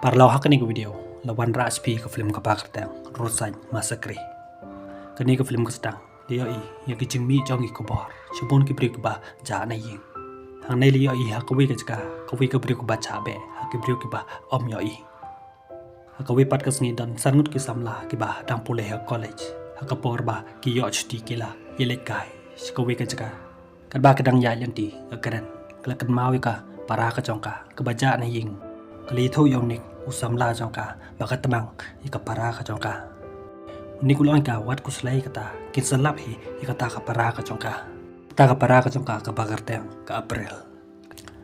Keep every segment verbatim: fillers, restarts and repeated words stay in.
Paralok, ha kane ka video la wanrah sha phi ka film kaba kyrteng Roadside Massacre. Kane ka film ka sdang da ïohi ïa ka jingmih jong ki khubor sha bun ki briew kiba jah na ïing. Hangne la ïohi ha kawei ka jaka kawei ka briew kaba jah bha ha ki briew kiba ym ïohi. Ha kawei pat ka sngi don san ngut ki samla kiba dang pule ha college. Ha ka por ba ki ïoh shuti ki la ïaleit kai sha kawei ka jaka. Katba ka dang ïaid lynti, ka Karen ka la kynmaw ïa ka para ka jong ka kaba jah na ïing. Ka la ïathuh ïa u Nick, u samla jong ka, ba ka tnang ïa ka para ka jong ka. U Nick u la ong ïa ka, wat khuslai kata, kin sa lap hi ïa kata ka para ka jong ka. Kata ka para ka jong ka kaba kyrteng ka April.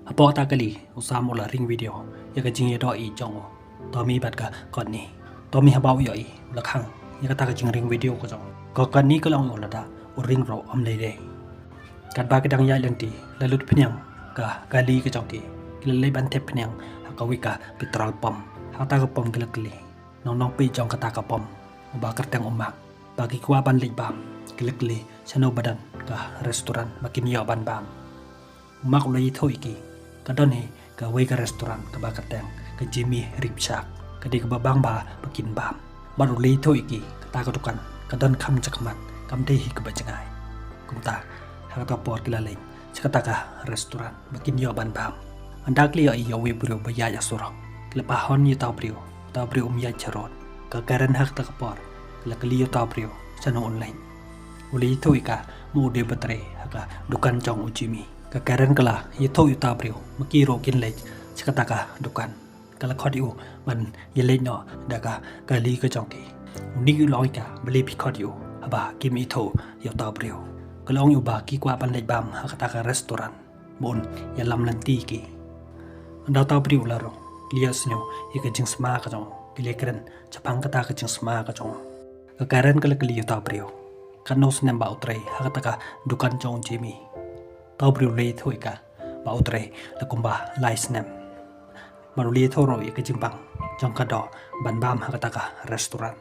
Hapoh kata ka kali, u Sam u la ring video ïa ka jingïadoh ïeit jong u Tommy bad ka Courtney. Tommy haba u ïohi u la khang ïa kata ka jingring video ka jong u. Ka Courtney ka la ong ïa u lada u ring ruh ym lei lei. Katba ki dang ïaid lynti, la lut phniang ka kali ka jong ki. Ki la leit ban thep phniang ha kawei ka petrol pump. Ha kata ka pump ki la kylli nong nongpeit jong kata ka pump, uba kyrteng u Mark, ba ki kwah ban leit bam. Ki la kylli shano ba don ka restaurant ba kin ïoh ban bam. U Mark u la ïathuh ïa ki, ka don hi kawei ka restaurant kaba kyrteng ka Jimmy Rib Shack, ka dei kaba bang bha ba kin bam. Bad u la ïathuh ïa ki, kata ka dukan ka don kham shakhmat, kam dei hi kaba jngai. Kumta ha kata ka por ki la leit sha kata ka restaurant ba kin ïoh ban bam. Ynda ki la ïohi ïa uwei u briew ba ïaid ha surok, ki la pynhun ïa uta u briew. Uta u briew um ïaid sharud. Ka Karen ha kata ka por ka la kylli ïa uta u briew shano un leit. U la ïathuh ïa ka, ma u dei ban trei ha ka dukan jong u Jimmy. Ka Karen ka la ïathuh ïa uta u briew ma ki ruh kin leit sha kata ka dukan. Ka la khot ïa u ban ïaleit noh da ka kali ka jong ki. U Nick u la ong ïa ka, balei phi khot ïa u haba kim ithuh ïa uta u briew? Ka la ong ïa u ba ki kwah ban leit bam ha kata ka restaurant, ba un ïalam lynti ïa ki. Ynda uta u briew u la rung, ki la ïohsngew ïa ka jingsma ka jong u. Ki la kren shaphang kata ka jingsma ka jong u. Ka Karen ka la kylli ïa uta u briew, katno snem ba u trei ha kata ka dukan jong u Jimmy? Uta u briew u la ïathuh ïa ka ba u trei la kumba lai snem. Bad u la ïathuh ruh ïa ka jingbang jong ka doh ban bam ha kata ka restaurant.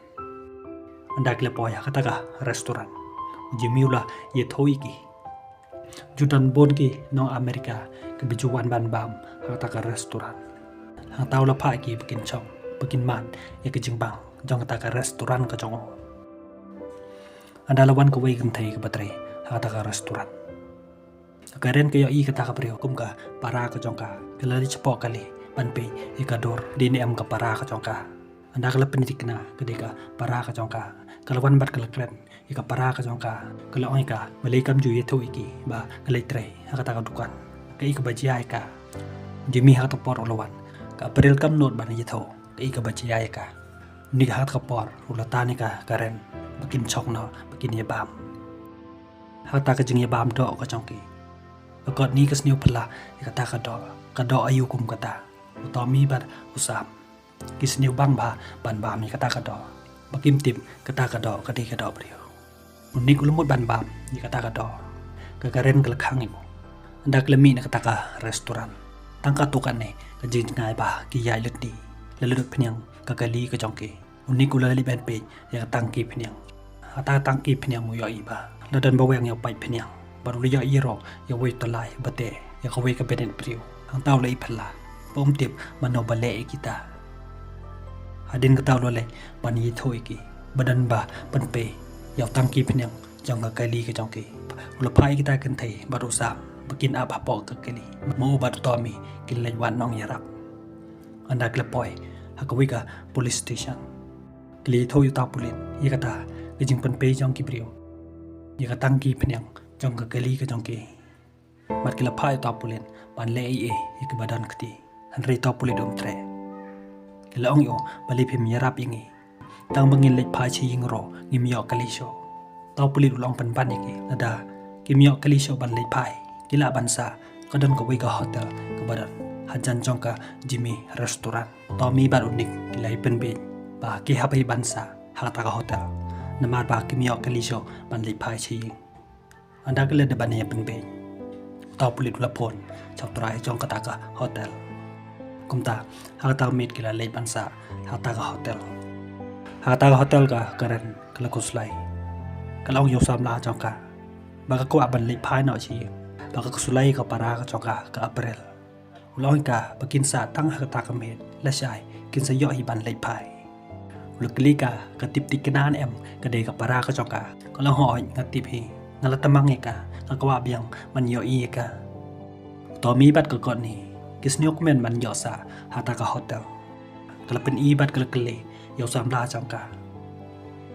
Ynda ki la poi ha kata ka restaurant, u Jimmy u la ïathuh ïa ki, ju don bun ki nong America kiba ju wan ban bam ha kata ka restaurant. Hangta u la phah ïa ki ba kin shong, ba kin mad ïa ka jingbang jong kata ka restaurant ka jong u. Ynda la wan kawei ka kynthei kaba trei ha kata ka restaurant. Ka Karen ka ïohi kata ka briew kum ka para ka jong ka. Ka la leit shapoh kali ban peit ïa ka dur dei ne em ka para ka jong ka. Ynda ka la pynthikna ka dei ka para ka jong ka, ka la wan bad ka la kren ïa ka para ka jong ka. Ka la ong ïa ka, balei kam ju ïathuh ïa ki ba ka leit trei ha kata ka dukan? Kaei kaba jia ïa ka? Jimmy ha kata ka por u la wan. Ka April kam nud ban ïathuh kaei kaba jia ïa ka. U Nick ha kata ka por u la tan ïa ka Karen ba kin shong noh, ba kin ïabam. Ha kata ka jingïabam doh ka jong ki, ka Courtney ka sniew phylla ïa kata ka doh. Ka doh aïu kum kata? U Tommy bad u Sam ki sniew bang bha ban bam ïa kata ka doh, ba kim tip kata ka doh ka dei ka doh briew. U Nick u la mut ban bam ïa kata ka doh. Ka Karen ka la khang ïa u. Ynda ki la mih na kata ka restaurant, tang katto katne ka jingjngai ba ki ïaid lynti, la lut phniang ka kali ka jong ki. U Nick u la leit ban peit ïa ka tangki phniang. Ha kata ka tangki phniang u ïohi ba la don ba weng ïa u paip phniang. Bad u la ïohi ruh ïa uwei u tyllai ba teh ïa kawei ka bneng briew. Hangta u la ïaphylla ba um tip mano ba leh ïa kita. Hadien kata u la leit ban ïathuh ïa ki ba don ba pynpei ïa u tangki phniang jong ka kali ka jong ki. U la phah ïa kita ki kynthei bad u Sam ba kin ap hapoh ka kali, ma u bad u Tommy kin leit wad nongïarap. Ynda ki la poi ha kawei ka police station, ki la ïathuh ïa uta u pulit ïa kata ka jingpynpei jong ki briew ïa ka tangki phniang jong ka kali ka jong ki. Bad ki la phah ïa uta u pulit ban leh ei ei ïa kiba don kti. Hynrei uta u pulit um treh. Ki la ong ïa u, balei phim ïarap ïa ngi? Tang ba ngin leit phai sha ïing ruh ngim ïoh kali shuh. Uta u pulit u la ong pynban ïa ki, lada kim ïoh kali shuh ban leit phai, ki lah ban sah. Ka don kawei ka hotel kaba don hajan jong ka Jimmy Restaurant. U Tommy bad u Nick ki la ïapynbeit ba ki hap hi ban sah ha kata ka hotel, namar ba kim ïoh kali shuh ban leit phai sha ïing. Ynda ki la dep ban ïapynbeit, uta u pulit u la phone sha u trai jong kata ka hotel. Kumta ha kata ka miet ki la leit ban sah ha kata ka hotel. Ha kata ka hotel ka Karen ka la khuslai. Ka la ong ïa u samla jong ka ba ka kwah ban leit phai noh sha ïing, ba ka khuslai ïa ka para ka jong ka, ka April. U la ong ïa ka ba kin sah tang ha kata ka miet, lashai ki Phin sa ïoh hi ban leit phai. U la kylli ka, ka tip thikna ne em ka dei ka para ka jong ka. Ka ong hooid nga tip hi. Nga la tymmen ïa ka, nga kwah biang ban ïohi ïa ka. U Tommy bad ka Courtney ki sngewkmen ban ïoh sah ha kata ka hotel. Ka la pyni bad ka la kylli ïa u samla jong ka,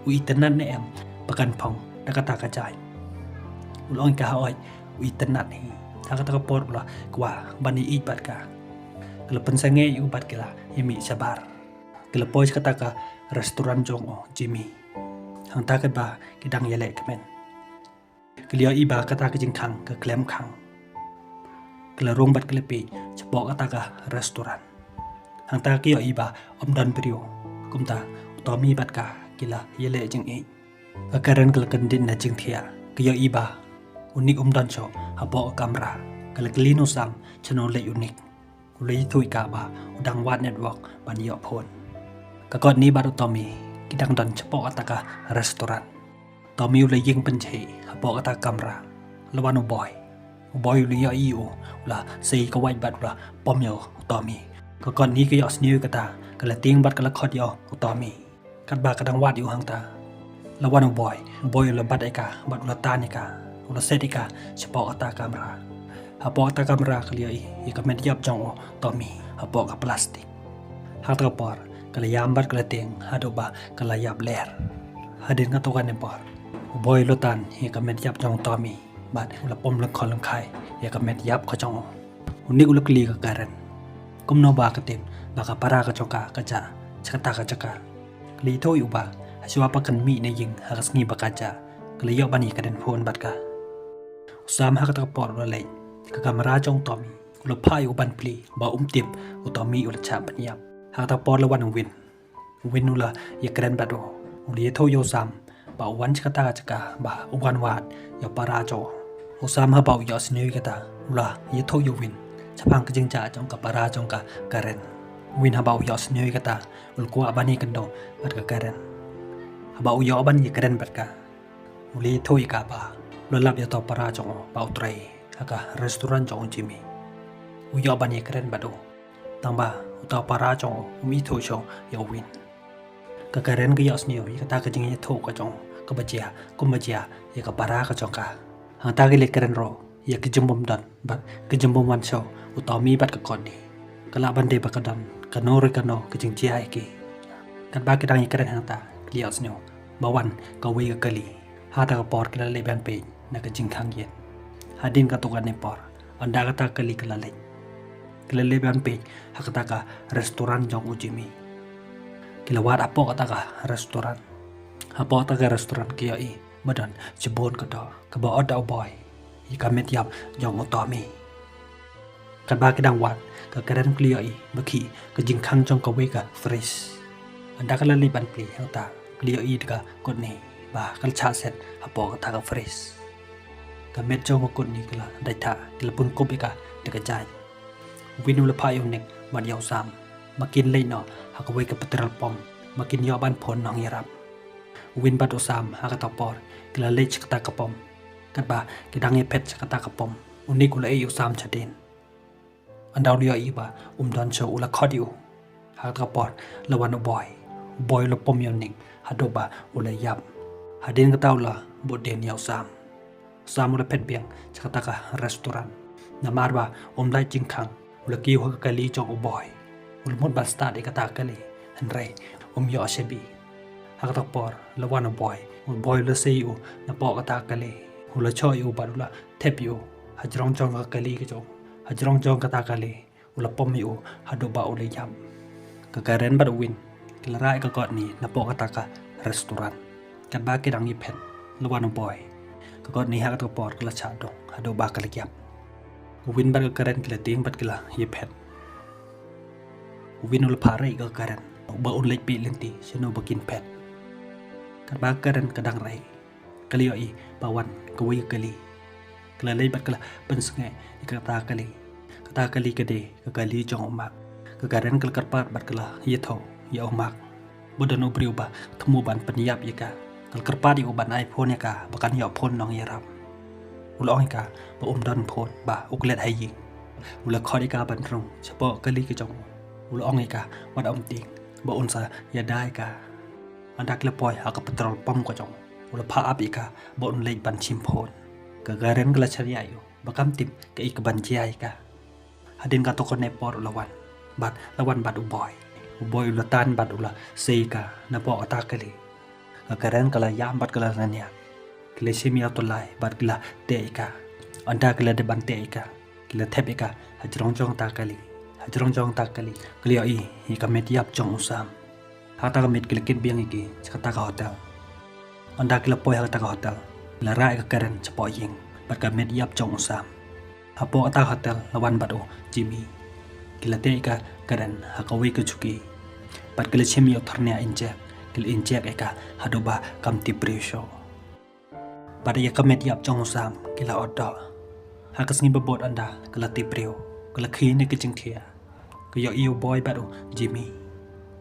u itynnad ne em ba kan phong da kata ka jaiñ. U la ong ïa ka hooid u itynnad hi. Ha kata ka por u la kwah ban ïaieit bad ka. Ka la pynsangeh ïa u bad ki la ïamih shabar. Ki la poi sha kata ka restaurant jong u Jimmy. Hangta katba ki dang ïaleh kmen, ki la ïohi ba kata ka jingkhang ka khlem khang. Ki la rung bad ki la peit shapoh kata ka restaurant. Hangta ki ïohi ba ym don briew. Kumta u Tommy bad ka ki la ïaleh jingïeit. Ka Karen ka la kyndit na jingthiah, ka ïohi ba u Nick um don shuh hapoh ka kamra. Ka la kylli na u Sam shano leit u Nick. U la ïathuh ïa ka ba u dang wad network ban ïoh phone. Ka Courtney bad u Tommy ki dang don shapoh kata ka restaurant. Tommy u la ïeng pynjhieh hapoh kata ka kamra. La wan u Boy. U Boy u la ïohi ïa u, u la sei ka wait bad u la pom ïa u Tommy. Ka Courtney ka ïohsngew ïa kata, ka la tieng bad ka la khot ïa u Tommy. Katba ka dang wad ïa u hangta, la wan u Boy. U Boy u la bat ïa ka bad u la tan ïa ka, u la set ïa ka shapoh kata ka kamra. Hapoh kata ka kamra ka la ïohi ïa ka met ïap jong u Tommy hapoh ka plastik. Ha kata ka por ka la ïam bad ka la tieng haduh ba ka la ïap ler. Hadien katto katne por u Boy u la tan ïa ka met ïap jong u Tommy bad u la pom lyngkhot lyngkhai ïa ka met ïap ka jong u. U Nick u la kylli ka Karen kumno ba ka tip ba ka para ka jong ka ka jah sha kata ka jaka. Ka la ïathuh ïa u ba hashuwa ba kan mih na ïing ha ka sngi ba ka jah, ka la ïoh ban ïakren phone bad ka. U Sam ha kata ka por u la leit ka kamra jong u Tommy. U la phah ïa u ban plie ba um tip u Tommy u la shah pynïap. Ha kata ka por la wan u Win. U Win u la ïakren bad u. U la ïathuh ïa u Sam ba u wan sha kata ka jaka ba u wan wad ïa u para jong u. U Sam haba u ïohsngew ïa kata u la ïathuh ïa u Win shaphang ka jingjah jong ka para jong ka Karen. U Win haba u ïohsngew ïa kata u la kwah ban ïakynduh bad ka Karen. Haba u ïoh ban ïakren bad ka u la ïathuh ïa ka ba u la lap ïa uta u para jong u ba u trei ha ka restaurant jong u Jimmy. U ïoh ban ïakren bad u. Tangba uta u para jong u um ithuh shuh ïa u Win. Ka Karen ka ïohsngew ïa kata ka jingïathuh ka jong u kaba jia kumba jia ïa ka para ka jong ka. Hangta ki la kren ruh ïa ki jingbymdon bad ki jingbymwan shuh u Tommy bad ka Courtney. Ka lah ban dei ba ka don kano re kano ka jingjia ïa ki. Katba ki dang ïakren hangta ki la ïohsngew ba wan kawei ka kali. Ha kata ka por ki la leit ban peit na ka jingkhang ïing. Hadien katto katne por ynda kata ka kali ka la leit, ki la leit ban peit ha kata ka restaurant jong u Jimmy. Ki la wad hapoh kata ka restaurant. Hapoh kata ka restaurant ki ïohi ba don shibun ka doh kaba ot da u Boy ïa ka met ïap jong u Tommy. Katba ki dang wad ka Karen ka la ïohi ba khih ka jingkhang jong kawei ka fridge. Ynda ka la leit ban plie hangta ka la ïohi da ka Courtney ba ka la shah set hapoh kata ka fridge. Ka met jong ka Courtney ka la dait thah, ki la pynkup ïa ka da ka jaiñ. U Win u la phah ïa u Nick bad ïa u Sam ba kin leit noh ha kawei ka petrol pump ba kin ïoh ban phone nongïarap. U Win bad u Sam ha kata ka por ki la leit sha kata ka pump. Katba ki dang ïaphet sha kata ka pump u Nick u la ïeh ïa u Sam shadien. Ynda u la ïohi ba um don shuh u la khot ïa u. Ha kata ka por la wan u Boy. U Boy u la pom ïa u Nick haduh ba u la ïap. Hadien kata u la bud dien ïa u Sam. U Sam u la phet biang sha kata ka restaurant. Namar ba um lait jingkhang u la kiew ha ka kali jong u Boy. U la mut ban start ïa kata ka kali hynrei um ïoh shabi. Ha kata ka por la wan u Boy. U Boy u la sei ïa u napoh kata ka kali. U la shoh ïa u bad u la thep ïa u hajrong jong ka kali ka jong u. Hajrong jong kata ka kali u la pom ïa u haduh ba u la ïap. Ka Karen bad u Win ki la rah ïa ka Courtney napoh kata ka restaurant. Katba ki dang ïaphet la wan u Boy. Ka Courtney ha kata ka por ka la shah dung haduh ba ka la kiap. U Win bad ka Karen ki la tieng bad ki la ïaphet. U Win u la phah rieh ïa ka Karen ba un leit peit lynti shano ba kin phet. Katba ka Karen ka dang rieh ka la ïohi ba wan kawei ka kali. Ka la leit bad ka la pynsangeh ïa kata ka kali. Kata ka kali ka dei ka kali jong u Mark. Ka Karen ka la kyrpad bad ka la ïathuh ïa u Mark ba don u briew ba thmu ban pynïap ïa ka. Ka la kyrpad ïa u ban ai phone ïa ka ba kan ïoh phone nongïarap. U la ong ïa ka ba um don phone ba u klet ha ïing. U la khot ïa ka ban rung shapoh ka kali ka jong u. U la ong ïa ka, wat ym tieng, ba un sa ïada ïa ka. Ynda ki la poi ha ka petrol pump ka jong u, u la phah ap ïa ka ba un leit ban shim phone. Ka Karen ka la shaniah ïa u ba kam tip kaei kaban jia ïa ka. Hadien katto katne por u la wan, bad la wan bad u Boi. U Boi u la tan bad u la sei ïa ka napoh kata ka kali. Ka Karen ka la ïam bad ka la shaniah. Ki la shim ïa u tyllai bad ki la teh ïa ka. Ynda ki la dep ban teh ïa ka, ki la thep ïa ka hajrong jong kata ka kali. Hajrong jong kata ka kali ki la ïohi ïa ka met ïap jong u Sam. Ha kata ka miet ki la kit biang ïa ki sha kata ka hotel. Ynda ki la poi ha kata ka hotel, ki la rah ïa ka Karen shapoh ïing bad ka met ïap jong u Sam. Hapoh kata ka hotel la wan bad u Jimmy. Ki la teh ïa ka Karen ha kawei ka juki bad ki la shim ïa u thyrnia injek. Ki la injek ïa ka haduh ba kam tip briew shuh. Bad ïa ka met ïap jong u Sam ki la ot doh. Ha ka sngi ba bud ynda ka la tip briew, ka la khie na ka jingthiah. Ka ïohi u Boi bad u Jimmy.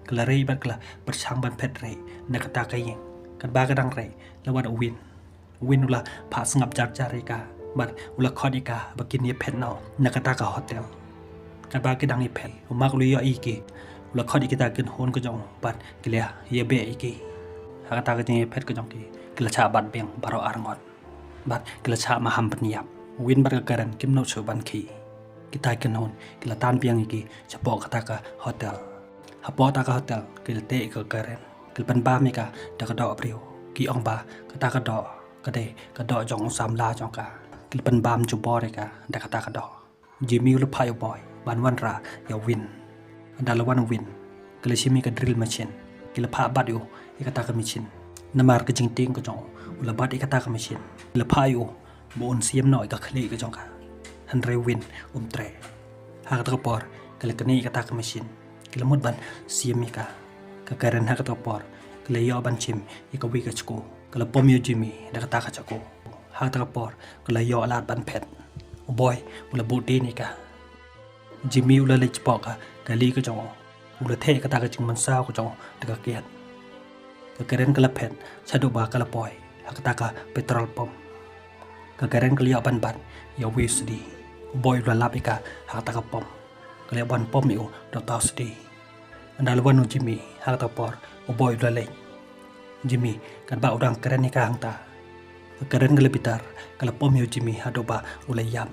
Ka la rieh bad ka la pyrshang ban phet rieh na kata ka ïing. Katba ka dang rieh la wan u Win. U Win u la phah sngap jar jar ïa ka bad u la khot ïa ka ba kin ïa phet noh na kata ka hotel. Katba ki dang ïa phet, u Mark u la ïohi ïa ki. U la khot ïa kita ki kynhun ka jong u bad ki la ïa beh ïa ki. Ha kata ka jingïaphet ka jong ki, ki la shah bat biang baroh arngut. Bad ki la shah maham pynïap. U Win bad ka Karen kim nud shuh ban khie. Kita ki kynhun ki la tan biang ïa ki shapoh kata ka hotel. Hapoh kata ka hotel ki la teh ïa ka Karen. Ki la pynbam ïa ka da ka doh briew. Ki ong ba kata ka doh ka dei ka doh jong u samla jong ka. Ki la pynbam jubor ïa ka da kata ka doh. Jimmy u la phah ïa u Boi ban wanrah ïa u Win. Ynda la wan u Win, ki la shim ïa ka drill machine. Ki la phah bat ïa u ïa kata ka machine. Namar ka jingtieng ka jong u, u la bat ïa kata ka machine. Ki la phah ïa u ba un siam noh ïa ka khlieh ka jong ka. Hynrei u Win um treh. Ha kata ka por ki la knieh ïa kata ka machine. Ki la mut ban siam ïa ka. Ka Karen ha kata ka por ki la ïoh ban shim ïa kawei ka chaku. Ka la pom ïa u Jimmy da kata ka chaku. Ha kata ka por ka la ïoh lad ban phet. U Boi u la buh dien ïa ka. U Jimmy u la leit shapoh ka kali ka jong u. U la theh kata ka jingmynsaw ka jong u da ka kiad. Ka Karen ka la phet shaduh ba ka la poi ha kata ka petrol pump. Ka Karen ka la ïoh ban bat ïa uwei u sdi. U Boi u la lap ïa ka ha kata ka pump. Ka la ïoh ban pom ïa u da uta u sdi. Ynda la wan u Jimmy ha kata ka por, u Boi u la leit. Jimmy katba u dang kren ïa ka hangta, ka Karen ka la bitar, ka la pom ïa u Jimmy haduh ba u la ïap.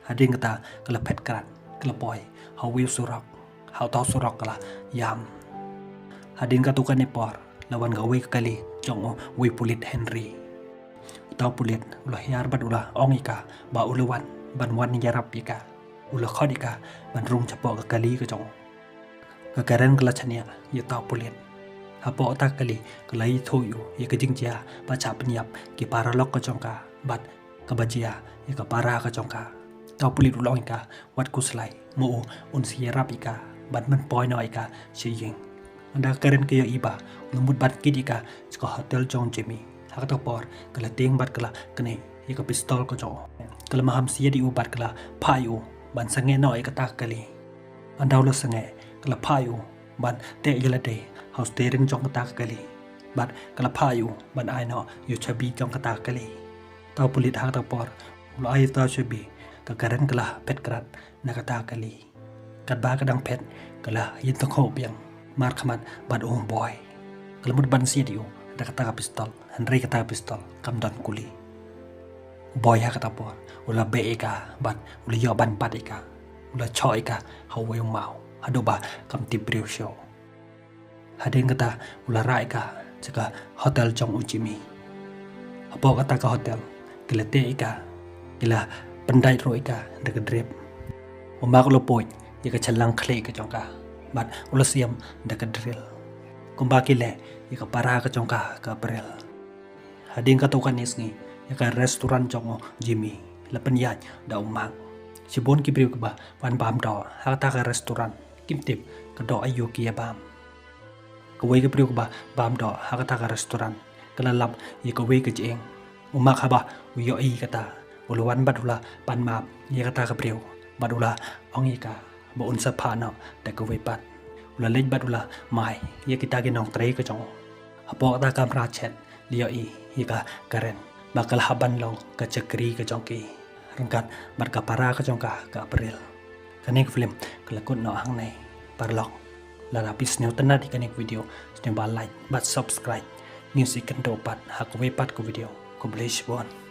Hadien kata ka la phet krad, ka la poi ha uwei u surok. Ha uta u surok ka la ïam. Hadien katto katne por la wan kawei ka kali jong uwei u pulit Henry. Uta u pulit u la hiar bad u la ong ïa ka ba u la wan ban wan ïarap ïa ka. U la khot ïa ka ban rung shapoh ka kali ka jong u. Ka Karen ka la shaniah ïa uta u pulit. Hapoh uta ka kali ka la ïathuh ïa u ïa ka jingjia ba shah pynïap ki paralok ka jong ka bad kaba jia ïa ka para ka jong ka. Uta u pulit u la ong ïa ka wat khuslai, mo u un sa ïarap ïa ka bad men poi noh ïa ka sha ïing. Ynda ka Karen ka ïohi ba u la mut ban kit ïa ka sha ka hotel jong u Jimmy, ha kata ka por ka la tieng bad ka la knieh ïa ka pistol ka jong u. Ka la maham siat ïa u bad ka la phah ïa u ban sangeh noh ïa kata ka kali. Ynda u la sangeh ka la phah ïa u ban teh ïa lade ha u steering jong kata ka kali. Bad ka la phah ïa u ban ai noh ïa u chabi jong kata ka kali. Uta u pulit ha kata ka por u la ai uta u chabi. Ka Karen ka la phet krad na kata ka kali. Katba ka dang phet ka la ïeng tyngkhuh biang markhmat bad u Boi. Ka la mut ban siat ïa u da kata ka pistol, hynrei kata ka pistol kam don kuli. U Boi ha kata ka por u la beh ïa ka bad u la ïoh ban bat ïa ka. U la shoh ïa ka ha uwei u maw haduh ba kam tip briew shuh. Hadien kata u la rah ïa ka sha ka hotel jong u Jimmy. Hapoh kata ka hotel ki la teh ïa ka, ki la pyndait ruh ïa ka da ka drip. U Mark u la puid ïa ka shyllangkhlieh ka jong ka bad u la siam da ka drill, kumba ki leh ïa ka para ka jong ka, ka April. Hadien katto katne sngi ïa ka restaurant jong u Jimmy la pynïaid da u Mark. Shibun ki briew kiba wan bam doh ha kata ka restaurant kim tip ka doh aïu ki ïa bam. Kawei ka briew kaba bam doh ha kata ka restaurant ka la lap ïa kawei ka jingïeng. U Mark haba u ïohi kata u la wan bad u la pan map ïa kata ka briew bad u la ong ïa ka ba un sa phah noh da kawei pat. U la leit bad u la mai ïa kita ki nongtrei ka jong u. Hapoh kata ka kamra chet la ïohi ïa ka Karen ba ka la hap ban long ka shakri ka jong ki ryngkat bad ka para ka jong ka, ka April. Kane ka film ka la kut noh hangne paralok. Lada phi sngewtynnad ïa kane ka video, sngewbha like bad subscribe. Ngin sa ïakynduh pat ha kawei pat ka video. Khublei shibun.